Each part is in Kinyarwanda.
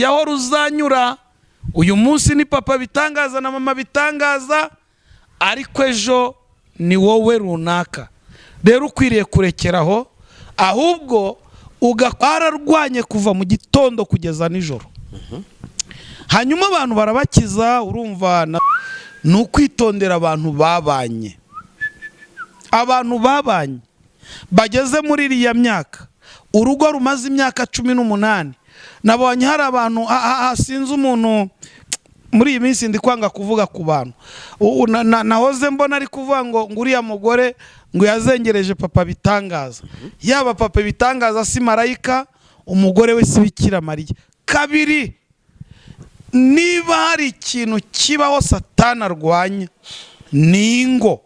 Yaho ruzanyura uyu munsi ni papa bitangaza na mama bitangaza, ariko ejo ni wowe runaka. Rero ukwiriye kurekeraho, ahubwo ugararwanye kuva mu gitondo kugeza nijoro, hanyuma abantu barabakiza. Urumva, ni ukwitondera abantu babanye, abantu babanye bageze muri iriya myaka, urugo rumaze imyaka 18. Nabonye hari abantu, sinzi umuntu, muri iyi minsi ndi kwanga kuvuga ku bantu. Nahoze mbona ari kuvuga ngo uriya mugore ngo yazengereje papa bitangaza. Yaba papa bitangaza si marayika, umugore we si Bikira Mariya. Kabiri, niba hari ikintu kibaho Satani arwanya ni ingo.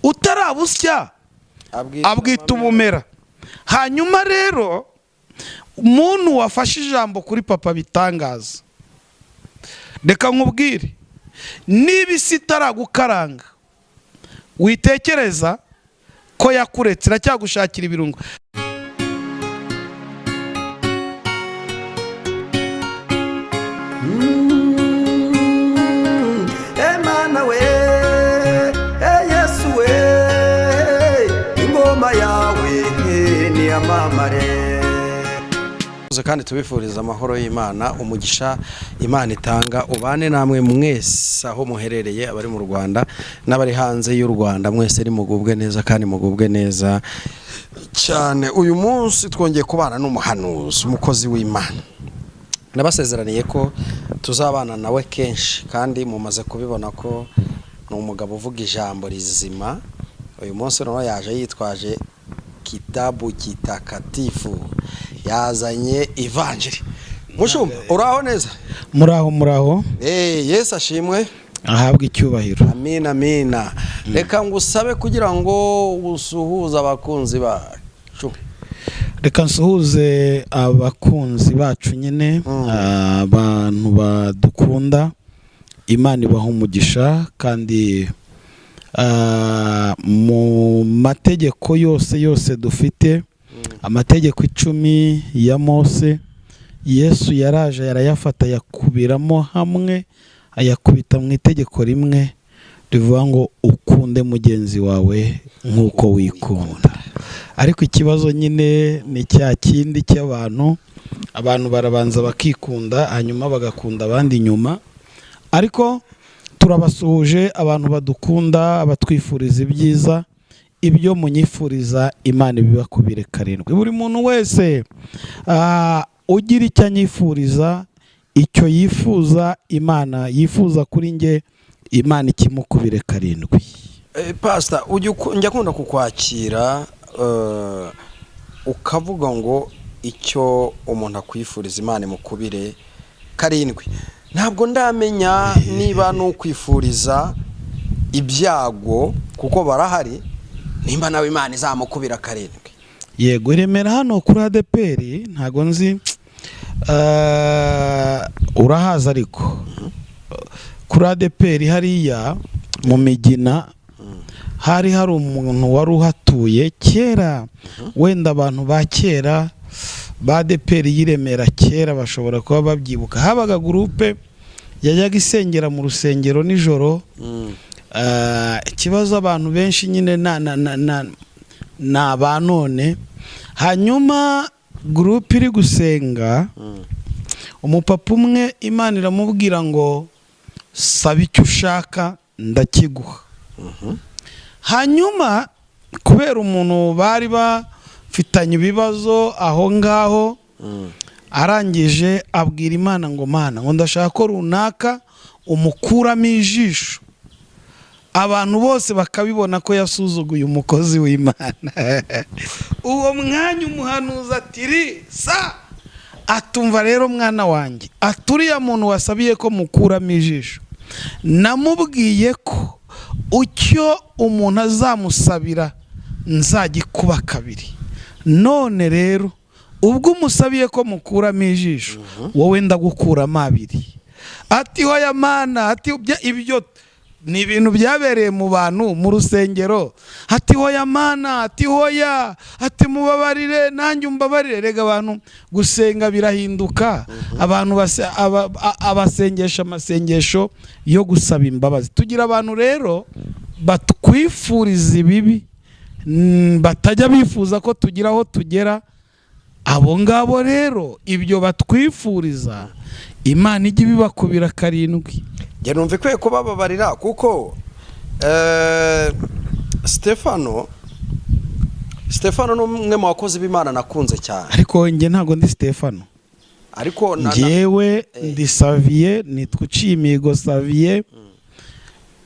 Utarabusya abwita ubumera. Hanyuma rero umuntu wafashe ijambo kuri papa bitangaza, reka nkubwire, niba isi itaragukaranga, witekereza ko yakuretse, iracyagushakira ibirungo. Emana we, Yesu we, ingoma yawe niyamamare. Kandi tubifuriza amahoro y'Imana, umugisha Imana itanga ubane namwe mwese aho muherereye, abari mu Rwanda n'abari hanze y'u Rwanda, mwese ni mugubwe neza kandi mugubwe neza cyane. Uyu munsi twongeye kubana n'umuhanuzi, umukozi w'Imana. Nabasezeraniye ko tuzabana nawe kenshi, kandi mumaze kubibona ko ni umugabo uvuga ijambo rizima. Uyu munsi noneho yaje yitwaje kitabu kitakatifu, yazanye ivanjiri. Mushumba, uraho neza? Muraho, muraho. Yesu ashimwe. Ahabwa icyubahiro. Amina, amina. Reka ngusabe kugira ngo usuhuze abakunzi bacu. Reka nsuhuze abakunzi bacu nyine, abantu badukunda, Imana ibaha umugisha. Kandi mu mategeko yose yose dufite, amategeko 10 ya Mose, Yesu yaraje arayafata, ayakubiramo hamwe, ayakubita mu itegeko rimwe rivuga ngo ukunde mugenzi wawe nk'uko wikunda. Ariko ikibazo nyine ni cya kindi cy'abantu, abantu barabanza bakikunda, hanyuma bagakunda abandi nyuma. Ariko turabasuhuje abantu badukunda, abatwifuriza ibyiza, ibyo munyifuriza Imana ibibakubire karindwi. Buri muntu wese ugira icyo anyifuriza, icyo yifuza Imana yifuza kuri nge, Imana ikimukubire karindwi. Pastor, njya kunda kukwakira, ukavuga ngo icyo umuntu akwifuriza Imana imukubire karindwi. Ntabwo ndamenya niba n'ukwifuriza ibyago, kuko barahari, nimba nawe Imana izamukubira karindwi. Yego, Remera hano kuri ADEPR ntago nzi, urahaza, ariko kuri ADEPR hariya mu Migina hari hari umuntu wari uhatuye kera. Wenda abantu ba kera ba ADEPR y'i Remera kera bashobora kuba babyibuka. Habaga groupe yajyaga isengera mu rusengero nijoro. Ikibazo abantu benshi nyine na aba none. Hanyuma groupe iri gusenga, umupapa umwe Imana iramubwira ngo saba icyo ushaka ndakiguha. Hanyuma kubera umuntu bari bafitanye ibibazo aho ngaho, arangije abwira Imana ngo Mana, ngo ndashaka ko runaka umukuramo ijisho, abantu bose bakabibona ko yasuzuguye umukozi w'Imana. Uwo mwanya umuhanuzi ati sa atumva rero mwana wanjye, aturiya muntu wasabiye ko mukuramo ijisho, namubwiye ko icyo umuntu azamusabira nzagikuba kabiri. None rero ubwo umusabiye ko mukuramo ijisho, wowe ndagukuramo abiri. Ati hoya Mana, ati ibyo Ni ibintu byabereye mu bantu mu rusengero. Ati hoya Mana, ati hoya, ati mubabarire nanjye umbabarire. Rega abantu gusenga birahinduka. Abantu abasengesha amasengesho yo gusaba imbabazi. Tugira abantu rero batwifuriza ibibi, batajya bifuza ko tugira aho tugera. Abo ngabo rero ibyo batwifuriza Imana ijya ibibakubira karindwi. Njye numva ikwiye kubababarira, kuko Stefano ni umwe mu bakozi b'Imana nakunze cyane. Ariko njye ntabwo ndi Stefano. Ariko Njyewe ndi Saviye, nitwa Ucimigo Saviye,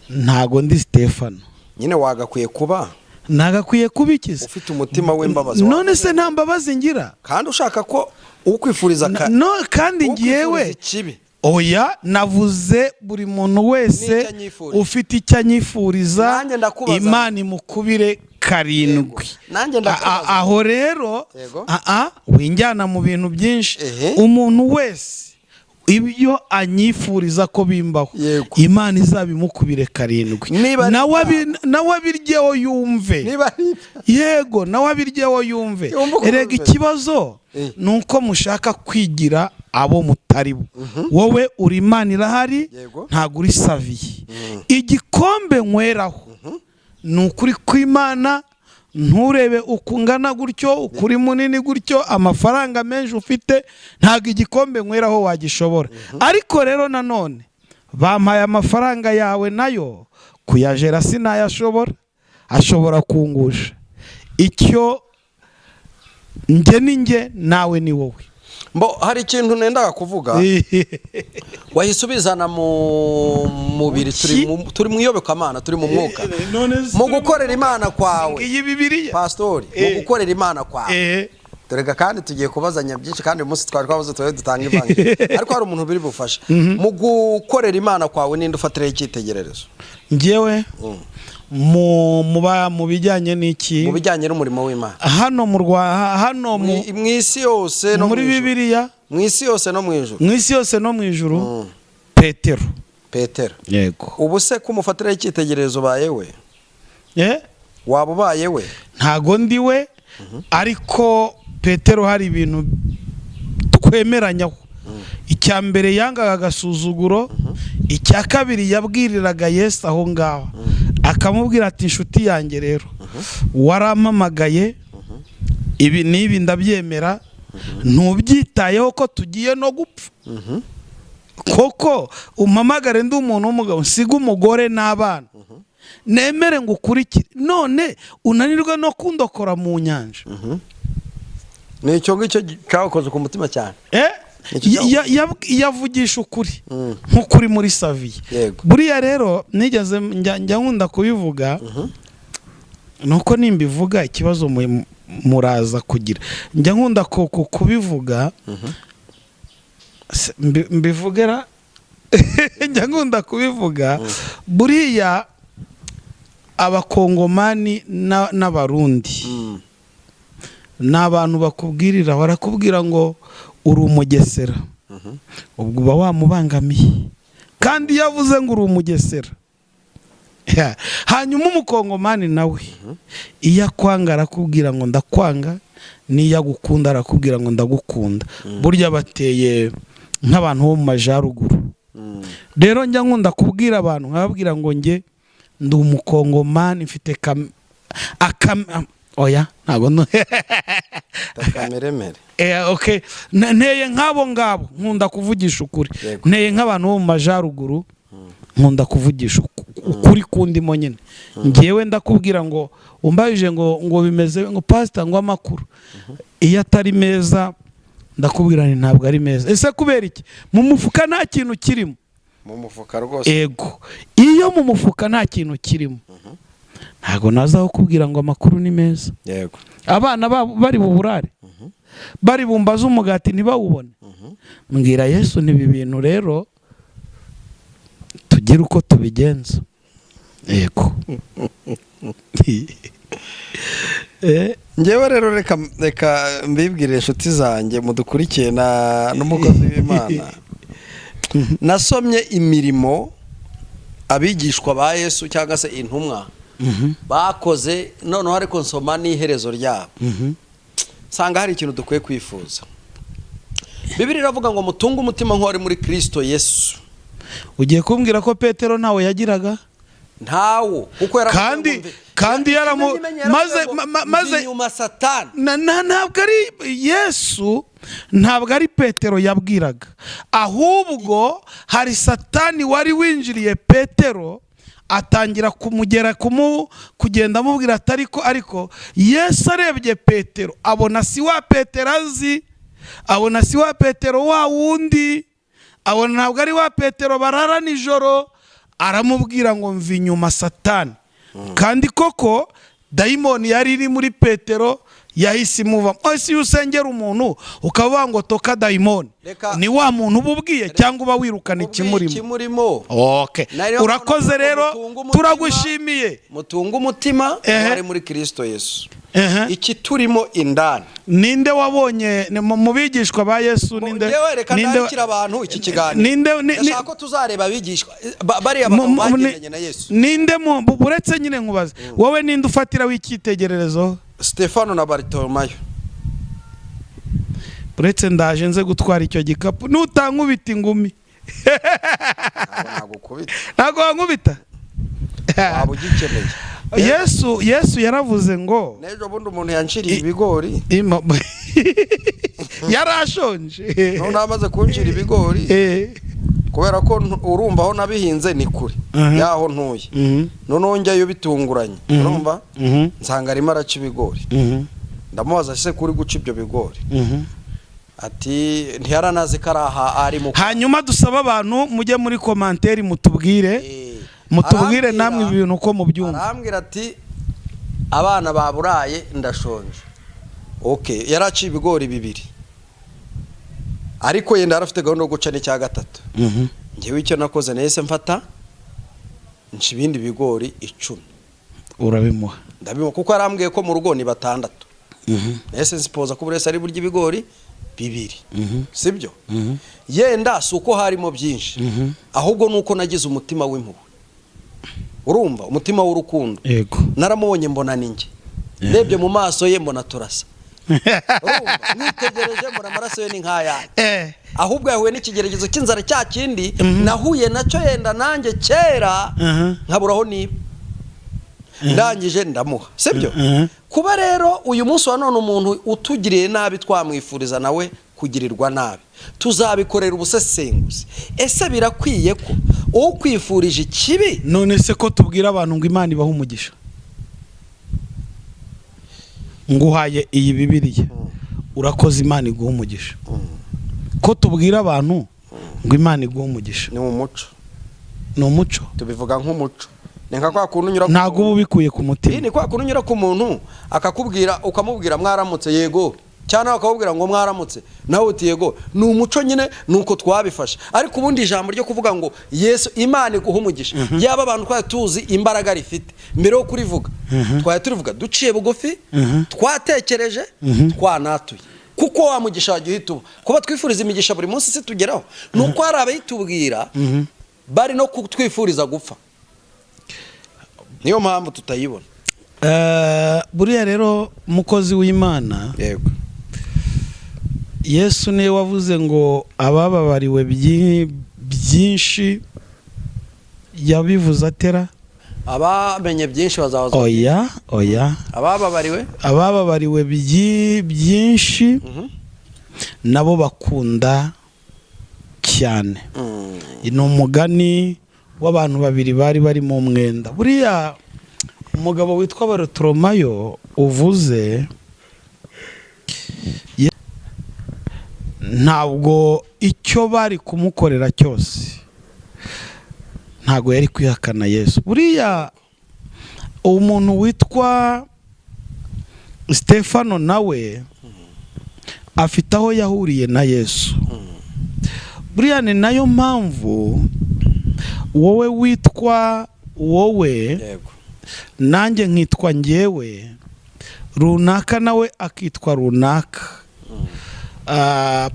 ntabwo ndi Stefano. Nyine wagakwiye kuba Nagakwiye kuba ikize ufite umutima w'imbabazi. None se nta mbabazi ngira? Kandi ushaka ko ukwifuriza No, kandi ukwifuriza ngewe ikibi. Oya, navuze buri muntu wese N'icyo anyifuriza. ufite icyo anyifuriza, Nanjye ndakubaza. Imana imukubire karindwi. Yego. Nanjye ndakubaza. Aho rero Yego. winjyana mu bintu byinshi. Umuntu wese ibyo anyifuriza ko bimbaho, Imana izabimukubire karindwi. Niba ari Nawe abiryeho yumve. Niba ari Yego, nawe abiryeho yumve. Yumve uko Erega bimeze. ikibazo ni uko mushaka kwigira abo mutari bo. Wowe uri Imana irahari, ntabwo uri Saviye. Igikombe nyweraho ni ukuri kw'Imana. Nturebe uko ungana gutyo, uko uri munini gutyo, amafaranga menshi ufite, ntabwo igikombe nyweraho wagishobora. Ariko rero nanone bampaye amafaranga yawe, nayo kuyajera sinayashobora, ashobora kungusha. Icyo njye ni njye, nawe ni wowe. Mbo hari ikintu nendaga kuvuga, wahise ubizana mu mubiri. Turi mu iyobokamana, turi mu mwuka. Mu gukorera Imana kwawe, Iyi Bibiliya. Pastori, mu gukorera Imana kwawe, dorega kandi tugiye kubazanya byinshi, kandi uyu munsi twari twabuze tuba dutanga ivanjiri, ariko hari umuntu biri bufashe. Mu gukorera Imana kwawe, ninde ufatiraho icyitegererezo? Njyewe mu bijyanye n'iki? Mu bijyanye n'umurimo w'Imana. Hano mu Rwa hano mu Mu isi yose no mu muri ijuru. Bibiliya. Mu isi yose no mu ijuru. Mu isi yose no mu ijuru, Petero. Petero? Yego. Ubu se ko umufatiraho icyitegererezo, ubaye we? Eh? Waba ubaye we? Ntago ndi we, ariko Petero hari ibintu twemeranyaho. Icya mbere, yangaga agasuzuguro. Icya kabiri, yabwiriraga Yesu aho ngaho, akamubwira ati: "Inshuti yanjye rero, warampamagaye, ibi n'ibi ndabyemera, ntubyitayeho ko tugiye no gupfa koko? Umpamagare ndi umuntu w'umugabo, nsiga umugore n'abana, nemere ngo ukurikire, none unanirwe no kundokora mu nyanja?" Ni icyo ngicyo cyakoze ku mutima cyane. Eh? Nicyo Yavugisha ukuri nk'ukuri muri Saviye. Buriya rero nigeze njya nkunda kubivuga, nuko nimbivuga ikibazo muraza kugira. Njya nkunda kubivuga. Mbivugera, njya nkunda kubivuga, buriya Abakongomani n'Abarundi ni abantu bakubwirira, barakubwira ngo uri Umugesera, ubwo uba wamubangamiye. Kandi iyo avuze ngo uri Umugesera. Ya. Hanyuma Umukongomani nawe iyo akwanga arakubwira ngo ndakwanga, n'iyo agukunda arakubwira ngo ndagukunda. Burya bateye nk'abantu bo mu majyaruguru. Rero njya nkunda kubwira abantu, nkababwira ngo njye ndi Umukongomani, mfite akam oya, ntabwo Kameremere. Okay. Nteye nk'abo ngabo, nkunda kuvugisha ukuri. Nteye nk'abantu bo mu majyaruguru, nkunda kuvugisha ukuri kundimo nyine. Ngewe ndakubwira ngo umbajije ngo bimeze, ngo pasita, ngo amakuru, iyo atari meza ndakubwira nti ntabwo ari meza. Ese kubera iki? Mu mufuka nta kintu kirimo. Mu mufuka rwose. Ego, iyo mu mufuka nta kintu kirimo, ntabwo naza kukubwira ngo amakuru ni meza. Abana babo bari buburare, bari bumbaze umugati ntibawubone. Mbwira Yesu n'ibi bintu rero tugire uko tubigenza. Yego. Ngewe rero reka mbibwire inshuti zanjye mudukurikiye na n'umukozi w'Imana. Nasomye Imirimo Abigishwa ba Yesu cyangwa se intumwa bakoze, noneho ariko nsoma n'iherezo ryabo, nsanga hari ikintu dukwiye kwifuza. Bibiri iravuga ngo mutunge umutima nk'uwari muri Kirisito Yesu. Ugiye kumbwira ko Petero ntawe yagiraga? Ntawo, kuko yaravuze Kandi ngo kandi ikimenyimenyi yaravuze ngo maze mva inyuma, Satani. Ntabwo ari Yesu, ntabwo ari Petero yabwiraga, ahubwo hari Satani wari winjiriye Petero, atangira kumugera kugenda amubwira ati ariko Yesu arebye Petero abona si wa Petero azi, abona si wa Petero wa wundi, abona ntabwo ari wa Petero barara nijoro. Aramubwira ngo mva inyuma, Satani. Kandi koko dayimoni yari iri muri Petero yahise imuvamo. Ese iyo usengera umuntu ukavuga ngo toka dayimoni, ni wa muntu uba ubwiye cyangwa uba wirukana Ubwiye ikimurimo? Ikimurimo. Okay. Nariyo Urakoze. mpamvu Rero mutunga umutima. turagushimiye. Mutunge umutima wari muri Kirisito Yesu. Iki turimo indani. Ninde wabonye mu bigishwa ba Yesu, ninde? Ngewe reka ndarikira abantu iki kiganiro. Ninde Ndashaka ko tuzareba abigishwa bariya bagabo bagendanye na Yesu. Ninde uretse nyine nkubaze, wowe ninde ufatiraho icyitegererezo? Stefano na Bartolomayo. Uretse ndaje nze gutwara icyo gikapu nutankubita ingumi. Ntabwo nagukubita. Ntabwo wankubita. Waba ugikeneye. Yesu yaravuze ngo N'ejo bundi umuntu yanciriye ibigori. Yari ashonje. Noneho amaze kuncira ibigori, kubera ko urumva aho nabihinze ni kure y'aho ntuye, noneho njyayo bitunguranye, urumva, nsanga arimo araca ibigori. Ndamubaza: "Se kuri guca ibyo bigori?" Ati ntiyaranazi ko ari aha ari mu Hanyuma dusaba abantu mujye muri commentaire mutubwire, mutubwire namwe ibintu uko mubyumva. Arambwira ati abana baburaye, ndashonje. Okay, yaraciye ibigori bibiri, ariko yenda yarafite gahunda yo guca n'icya gatatu. Njyewe icyo nakoze, nahise mfata nca ibindi bigori 10. Urabimuha? Ndabimuha, kuko yarambwiye ko mu rugo ni batandatu. Nahise nsipoza ko buri wese ari burya ibigori bibiri, sibyo? Yenda si uko harimo byinshi, ahubwo ni uko nagize umutima w'impuhwe, urumva, umutima w'urukundo. Naramubonye mbona ni njye, ndebye mu maso ye mbona turasa, urumva, mwitegereje mbona amaraso ye ni nk'ayanjye. Ahubwo yahuye n'ikigeragezo cy'inzara, cya kindi nahuye nacyo yenda nanjye kera, nkaburaho niba ndangije ndamuha, sibyo? Kuba rero uyu munsi wa none umuntu utugiriye nabi twamwifuriza nawe kugirirwa nabi, tuzabikorera ubusesenguzi. Ese birakwiye ko ukwifurije ikibi? None se ko tubwira abantu ngo Imana ibahe umugisha, nguhaye iyi Bibiliya, urakoze, Imana iguha umugisha, ko tubwira abantu ngo Imana iguhe umugisha? Ni umuco. Ni umuco. Tubivuga nk'umuco, ni nka kwa kuntu unyura ku Ntabwo uba ubikuye ku Iyi mutima. Ni kwa kuntu unyura ku muntu akakubwira, ukamubwira mwaramutse, yego, cyangwa akakubwira ngo mwaramutse, nawe uti yego. Ni umuco nyine, ni uko twabifashe. Ariko ubundi ijambo ryo kuvuga ngo Yesu, Imana iguha umugisha, yaba abantu twari tuzi imbaraga rifite mbere yo kurivuga, twari turivuga duciye bugufi, twatekereje, twanatuye, kuko wa mugisha wagiye uhita uba. Kuba twifuriza imigisha buri munsi si tugeraho, ni uko hari abayitubwira bari no kutwifuriza gupfa, niyo mpamvu tutayibona. Buriya rero, mukozi w'Imana, Yego. Yesu niwe wavuze ngo abababariwe byinshi, yabivuze atera? Abamenye byinshi bazabazwa. Oya, oya. Abababariwe. Abababariwe byinshi nabo bakunda cyane. Ni umugani w'abantu babiri bari bari mu mwenda. Buriya umugabo witwa Barutoromayo uvuze, ntabwo icyo bari kumukorera cyose ntabwo yari kwihakana Yesu. Buriya umuntu witwa Stefano nawe afite aho yahuriye na Yesu. Buriya ni nayo mpamvu wowe witwa wowe, nanjye nkitwa njyewe, runaka nawe akitwa runaka.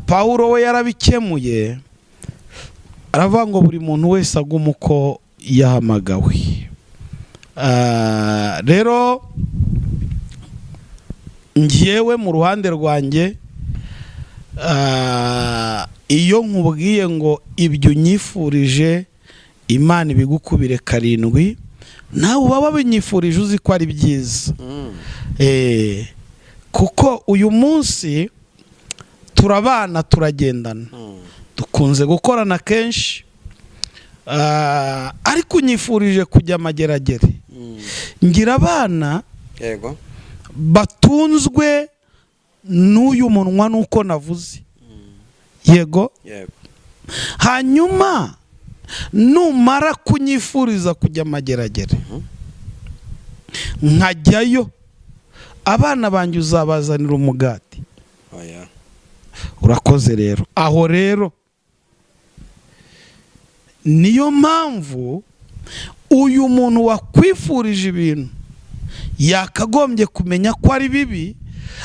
Pawulo we yarabikemuye, aravuga ngo buri muntu wese aguma uko yahamagawe. Rero njyewe mu ruhande rwanjye, iyo nkubwiye ngo ibyo unyifurije Imana ibigukubire karindwi, nawe uba wabinyifurije uzi ko ari byiza. Kuko uyu munsi turabana, turagendana, dukunze gukorana kenshi, ariko unyifurije kujya Mageragere, ngira abana batunzwe n'uyu munwa nuko navuze. Yego. Hanyuma numara kunyifuriza kujya Mageragere nkajyayo, abana banjye uzabazanira umugati? Oya. Urakoze. Rero aho rero niyo mpamvu uyu muntu wakwifurije ibintu yakagombye kumenya ko ari bibi,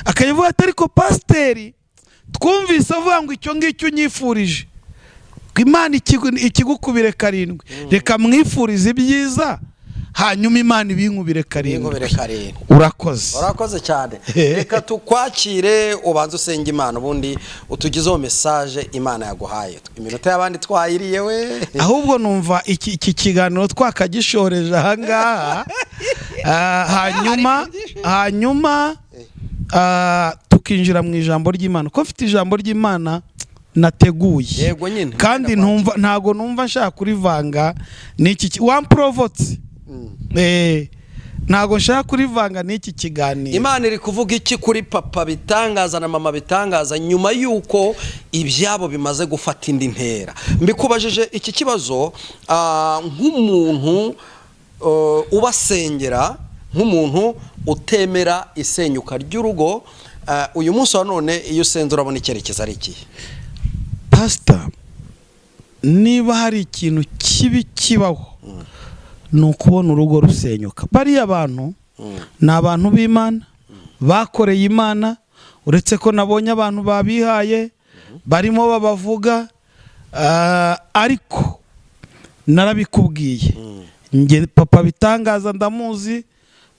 akavuga ati: "Ariko pasiteri twumvise avuga ngo icyo ngicyo unyifurije ngo Imana ikigukubire karindwi, reka mwifurize ibyiza, hanyuma Imana ibinkubire karindwi." Inkubire karindwi. Urakoze. Urakoze cyane. Reka tukwakire, ubanze usenge Imana, ubundi utugezeho message Imana yaguhaye. Iminota y'abandi twayiriye we. Ahubwo numva iki kiganiro twakagishoreje ahangaha. Hanyuma tukinjira mu ijambo ry'Imana, ko mfite ijambo ry'Imana nateguye. Yego nyine. Kandi ntumva, ntago numva nshaka kurivanga n'iki wamprovotse. Ntago nshaka kurivanga n'iki kiganiro. Imana iri kuvuga iki kuri Papa Bitangaza na Mama Bitangaza nyuma y'uko ibyabo bimaze gufata indi ntera? Mbikubajije iki kibazo nk'umuntu ubasengera, nk'umuntu utemera isenyuka ry'urugo. Uyu munsi wa none iyo usenze urabona icyerekezo ari ikihe? Pasita, niba hari ikintu kibi kibaho ni ukubona urugo rusenyuka. Bariya bantu ni abantu b'Imana, bakoreye Imana. Uretse ko nabonye abantu babihaye barimo babavuga, ariko narabikubwiye, njye Papa Bitangaza ndamuzi,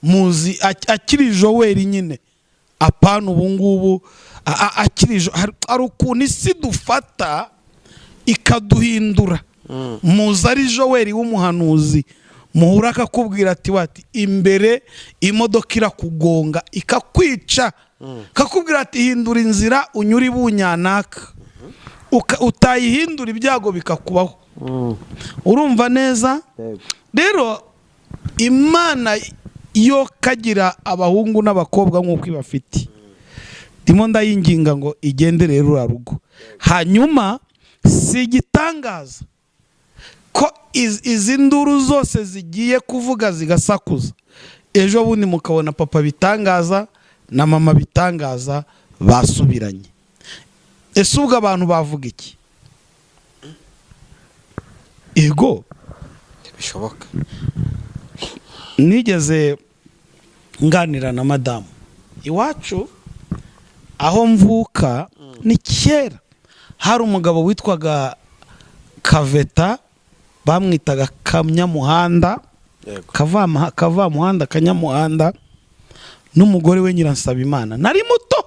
muzi akiri Joweri nyine, apana ubu ngubu, akiri hari ukuntu isi dufata ikaduhindura. Muzi ari Joweri w'umuhanuzi, muhura akakubwira ati: "Wati imbere imodoka irakugonga ikakwica," akakubwira ati: "Hindura inzira unyure ibunyanaka." Utayihindura ibyago bikakubaho. Urumva neza? Rero Imana yo kagira abahungu n'abakobwa nk'uko ibafite, ndimo ndayinginga ngo igendere ruriya rugo. Hanyuma si igitangaza ko izi nduru zose zigiye kuvuga zigasakuza, ejo bundi mukabona Papa Bitangaza na Mama Bitangaza basubiranye. Ese ubwo abantu bavuga iki? Ego. Bishoboka. Nigeze nganira na madamu iwacu aho mvuka, ni kera, hari umugabo witwaga Kaveta, bamwitaga Kanyamuhanda. Kavamuhanda, Kanyamuhanda, n'umugore we Nyiransabimana. Nari muto,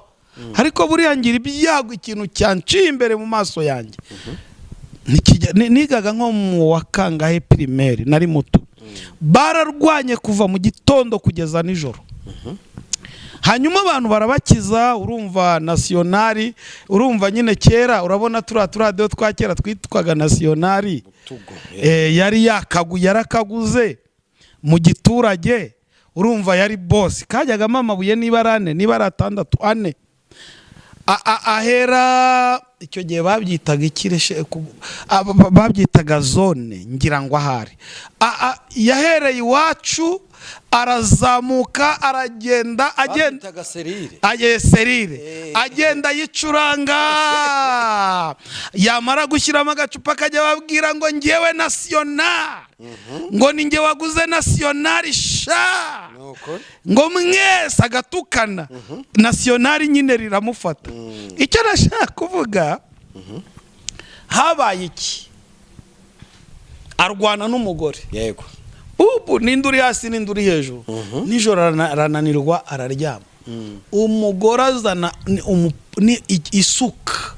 ariko buriya ngira ibyago, ikintu cyanciye imbere mu maso yanjye. Nigaga nko mu wa kangahe primaire, nari muto. Bararwanye kuva mu gitondo kugeza nijoro, hanyuma abantu barabakiza. Urumva Nationale, urumva nyine kera, urabona turiya turadiyo twa kera twitwaga Nationale. Tugo. Yari yarakaguze mu giturage, urumva yari bosi, kajyagamo amabuye niba ari ane, niba ari atandatu, ane. Ahera icyo gihe babyitaga ikireshe, babyitaga zone ngira ngo ahari. Yahereye iwacu arazamuka, aragenda, agenda. Babitaga serire. Aye, serire. Agenda yicuranga, yamara gushyiramo agacupa akajya ababwira ngo: "Ngewe Nationale, ngo ni nge waguze Nationale sha." Ni ukuri. Ngo mwese, agatukana, Nationale nyine riramufata. Icyo nashaka kuvuga, habaye iki? Arwana n'umugore. Ubu ninde uri hasi, ninde uri hejuru? Nijoro arananirwa, araryama. Umugore azana ni isuka,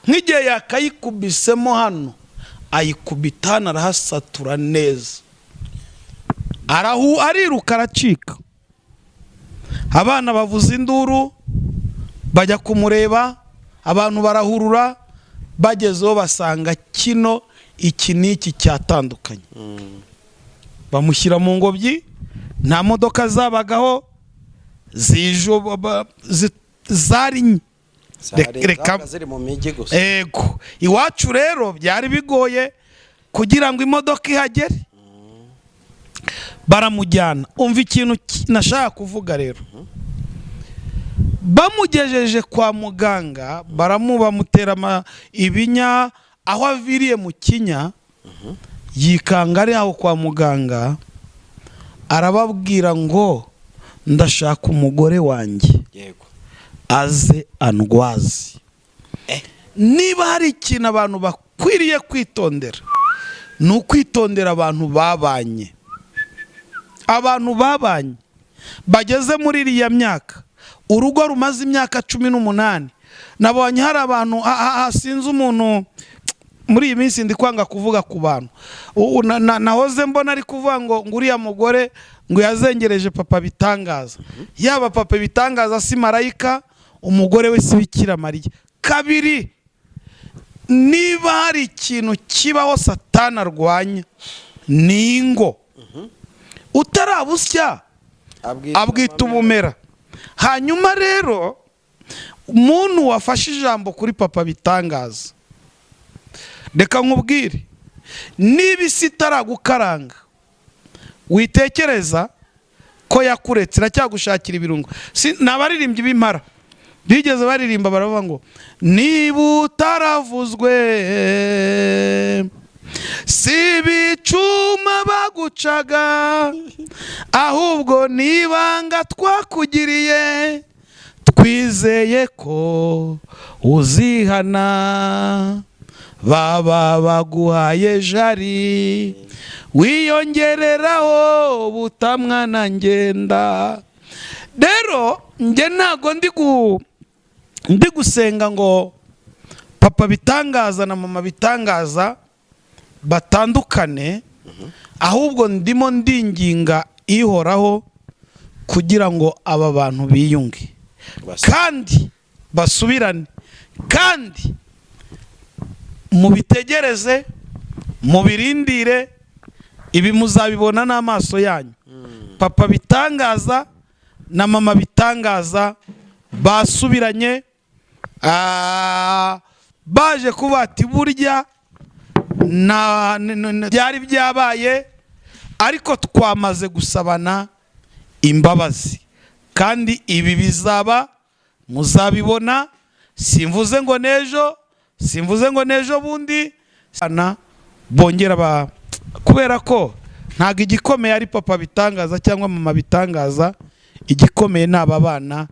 nk'igihe yakayikubisemo hano, ayikubita hano, arahasatura neza, ariruka, aracika. Abana bavuza induru, bajya kumureba, abantu barahurura. Bagezeho basanga kino iki n'iki cyatandukanye. Bamushyira mu ngobyi. Nta modoka zabagaho zijo zari nke. Zabaga ziri mu mijyi gusa. Ego, iwacu rero byari bigoye kugira ngo imodoka ihagere. Baramujyana. Umva ikintu nashaka kuvuga rero: bamugejeje kwa muganga, bamutera ibinya. Aho aviriye mu kinya, yikanga ari aho kwa muganga, arababwira ngo: "Ndashaka umugore wanjye aze andwaze." Niba hari ikintu abantu bakwiriye kwitondera, ni ukwitondera abantu babanye. Abantu babanye bageze muri iriya myaka, urugo rumaze imyaka 18. Nabonye hari abantu sinzi umuntu, muri iyi minsi ndi kwanga kuvuga ku bantu. Nahoze mbona ari kuvuga ngo uriya mugore ngo yazengereje Papa Bitangaza. Yaba Papa Bitangaza si marayika, umugore we si Bikira Mariya. Kabiri, niba hari ikintu kibaho Satani arwanya, ni ingo. Utarabusya abwita ubumera. Hanyuma rero, umuntu wafashe ijambo kuri Papa Bitangaza, reka nkubwire: niba isi itaragukaranga, witekereza ko yakuretse, iracyagushakira ibirungo. Ni abaririmbyi b'impara bigeze baririmba, baravuga ngo: "Niba utaravuzwe, si ibicuma bagucaga, ahubwo n'ibanga twakugiriye, twizeye ko uzihana. Baba baguhaye jari, wiyongereraho butamwana ngenda." Rero njye ntago ndi gusenga ngo Papa Bitangaza na Mama Bitangaza batandukane, ahubwo ndimo ndinginga Ihoraho kugira ngo aba bantu biyunge kandi basubirane. Kandi mubitegereze, mubirindire, ibi muzabibona n'amaso yanyu. Papa Bitangaza na Mama Bitangaza basubiranye. Baje kuba ati burya byari byabaye, ariko twamaze gusabana imbabazi, kandi ibi bizaba, muzabibona. Simvuze ngo n'ejo, simvuze ngo n'ejo bundi, na bongera ba, kubera ko ntabwo igikomeye ari Papa Bitangaza cyangwa Mama Bitangaza. Igikomeye ni aba bana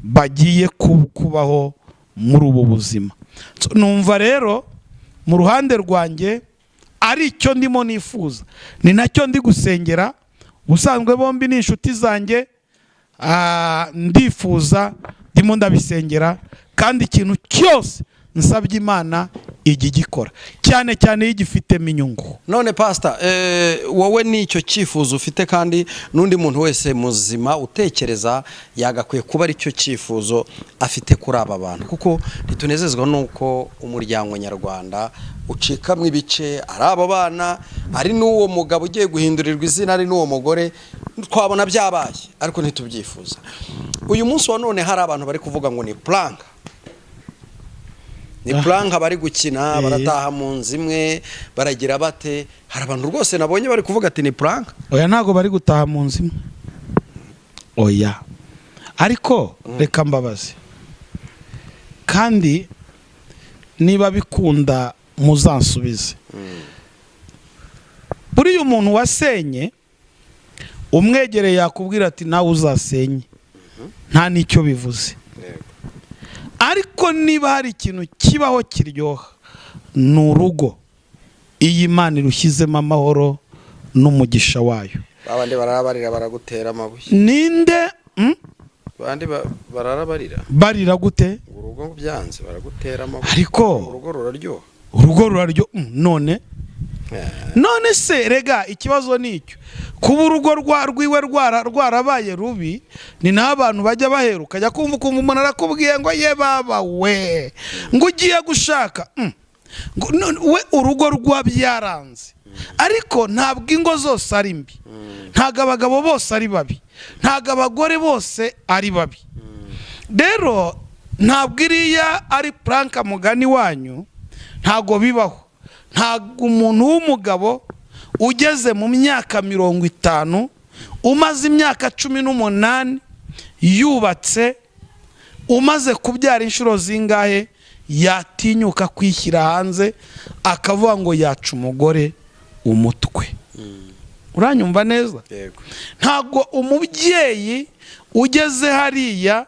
bagiye kubaho muri ubu buzima. So, numva rero mu ruhande rwanjye ari icyo ndimo nifuza, ni nacyo ndi gusengera. Ubusanzwe bombi ni inshuti zanjye. Ndifuza, ndimo ndabisengera, kandi ikintu cyose nsabye Imana ijya igikora, cyane cyane iyo igifitemo inyungu. None pasita, wowe nicyo cyifuzo ufite, kandi n'undi muntu wese muzima utekereza yagakwiye kuba aricyo cyifuzo afite kuri aba bantu, kuko ntitunezezwa n'uko umuryango nyarwanda ucikamo ibice, ari abo bana, ari n'uwo mugabo ugiye guhindurirwa izina, ari n'uwo mugore. Twabona byabaye, ariko ntitubyifuza. Uyu munsi wa none hari abantu bari kuvuga ngo ni prank, ni prank bari gukina, barataha mu nzu imwe, baragira bate. Hari abantu rwose nabonye bari kuvuga ati ni prank. Oya, ntabwo bari gutaha mu nzu imwe, oya. Ariko reka mbabaze, kandi niba bikunda muzansubize: buriya umuntu wasenye, umwegereye yakubwira ati nawe uzasenye, nta n'icyo bivuze. Ariko niba hari ikintu kibaho kiryoha, ni urugo. Iyo Imana irushyizemo amahoro n'umugisha wayo. Babandi barara barira, baragutera amabuye. Ninde? Bandi barara barira. Barira gute? Ngo urugo byanze, baragutera amabuye. Ariko urugo ruraryoha. Urugo ruraryo, none none se rega ikibazo ni icyo kuba urugo rwiwe rwarabaye rubi. Ni naho abantu bajya bahera, ukajya kumva ukumva umuntu arakubwiye ngo: "Ye baba we," ngo ugiye gushaka. Ngo we urugo rwa byaranze. Ariko ntabwo ingo zose ari mbi, ntabwo abagabo bose ari babi, ntabwo abagore bose ari babi. Rero ntabwo iriya ari prank mugani wanyu, ntabwo bibaho. Ntabwo umuntu w'umugabo ugeze mu myaka 50, umaze imyaka 18 yubatse, umaze kubyara inshuro zingahe, yatinyuka kwishyira hanze akavuga ngo yaca umugore umutwe. Uranyumva neza? Yego. Ntabwo umubyeyi ugeze hariya,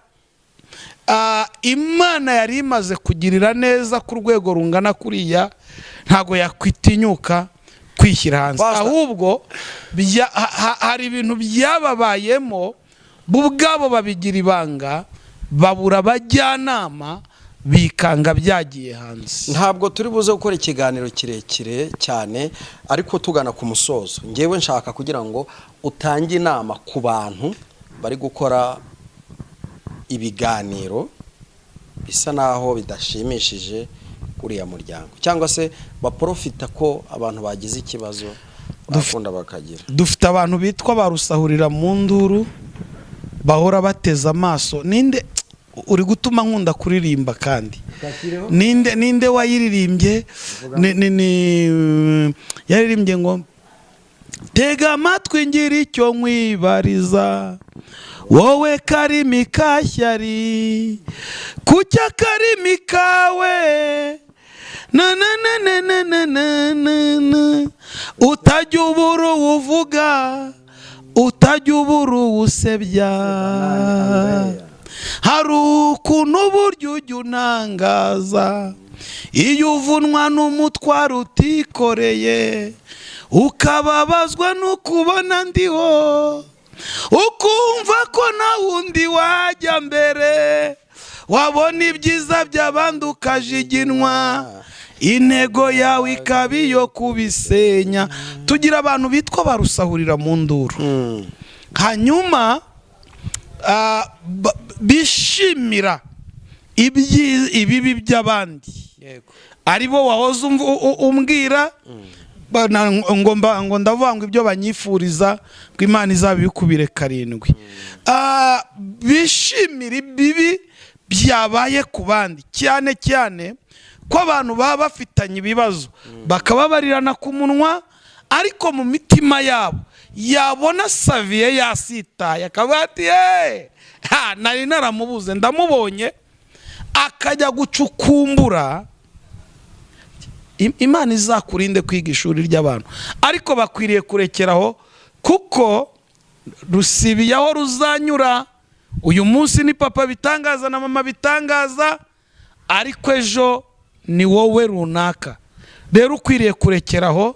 Imana yari imaze kugirira neza ku rwego rungana kuriya, ntabwo yakwitinyuka kwishyira hanze. Pastor. Ahubwo hari ibintu byababayemo, bo ubwabo babigira ibanga, babura abajyanama, bikanga byagiye hanze. Ntabwo turi buze gukora ikiganiro kirekire cyane, ariko tugana ku musozo, ngewe nshaka kugira ngo utange inama ku bantu bari gukora ibiganiro bisa naho bidashimishije uriya muryango, cyangwa se baprofita ko abantu bagize ikibazo, bakunda bakagira. Dufite abantu bitwa ba rusahurira mu nduru, bahora bateze amaso. Ninde uri gutuma nkunda kuririmba? Kandi ninde wayiririmbye? Yaririmbye ngo: "Tega amatwi ngira icyo nkwibariza, wowe karimi kashyari, kuki akarimi kawe na na na na na na na na na utajya ubura uwuvuga, utajya ubura uwusebya? Hari ukuntu uburyo ujya unangaza iyo uvunwa n'umutwaro utikoreye, ukababazwa no kubona ndiho, ukumva ko nta wundi wajya mbere, wabona ibyiza by'abandi ukajiginwa, intego yawe ikaba iyo kubisenya." Tugira abantu bitwa barusahurira mu nduru, hanyuma bishimira ibibi by'abandi, aribo wahoze umbwira ngo ndavuga ngo ibyo banyifuriza, ngo Imana izabikubire karindwi. Bishimira ibibi byabaye ku bandi, cyane cyane ko abantu baba bafitanye ibibazo bakababarirana ku munwa, ariko mu mitima yabo yabona Saviye yasitaye akavuga ati: "Yeee, ha, nari naramubuze, ndamubonye," akajya gucukumbura. Imana izakurinde kwiga ishuri ry'abantu, ariko bakwiriye kurekeraho, kuko rusibiye aho ruzanyura. Uyu munsi ni papa bitangaza na mama bitangaza, ariko ejo ni wowe runaka. Rero ukwiriye kurekeraho,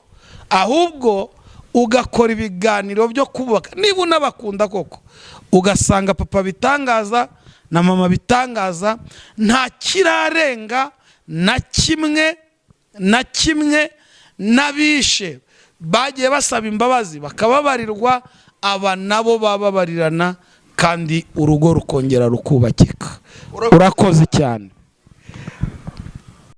ahubwo ugakora ibiganiro byo kubaka niba unabakunda koko, ugasanga papa bitangaza na mama bitangaza nta kirarenga na kimwe na kimwe, n'abishe bagiye basaba imbabazi bakababarirwa, aba nabo bababarirana, kandi urugo rukongera rukubakika. Urakoze cyane.